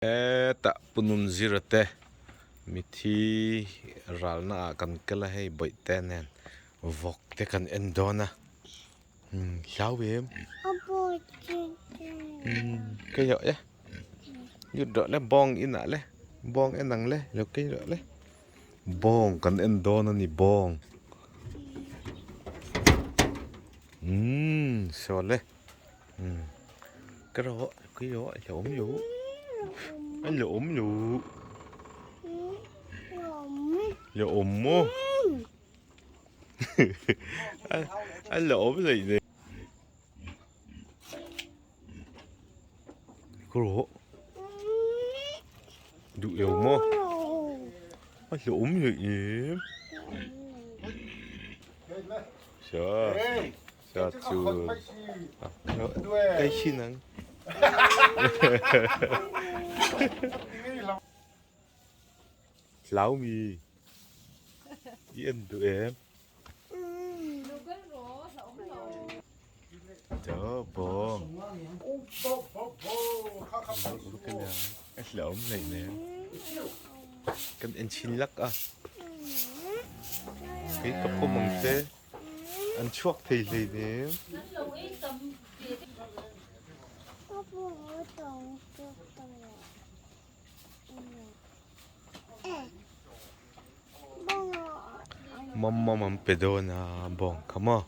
Hetah Pu Nunzira te mithi ralna ah kan kal a hei bawihte nen vawk te kan en dawn a umm hlau em umm ka rawh le lut rawh le bawng inah le bawng en ang le lo kei rawh le bawng kan en dawn a ni bawng umm saw le. Cái đó cái đó lộn lũ anh lộn lũ lộn mô anh lộn gì nè cô rỗ đủ yếu mô anh lộn gì nhỉ Sợ Sa chu kai chin ang. Hlau mi i en duh em? Cho bawng. A hlauhawm hleih nen. Kan en chin lak a. Kei ka pawm ang che. An chhuak thei hleinem. Mawm mawm an pe dawn a bawng kha maw.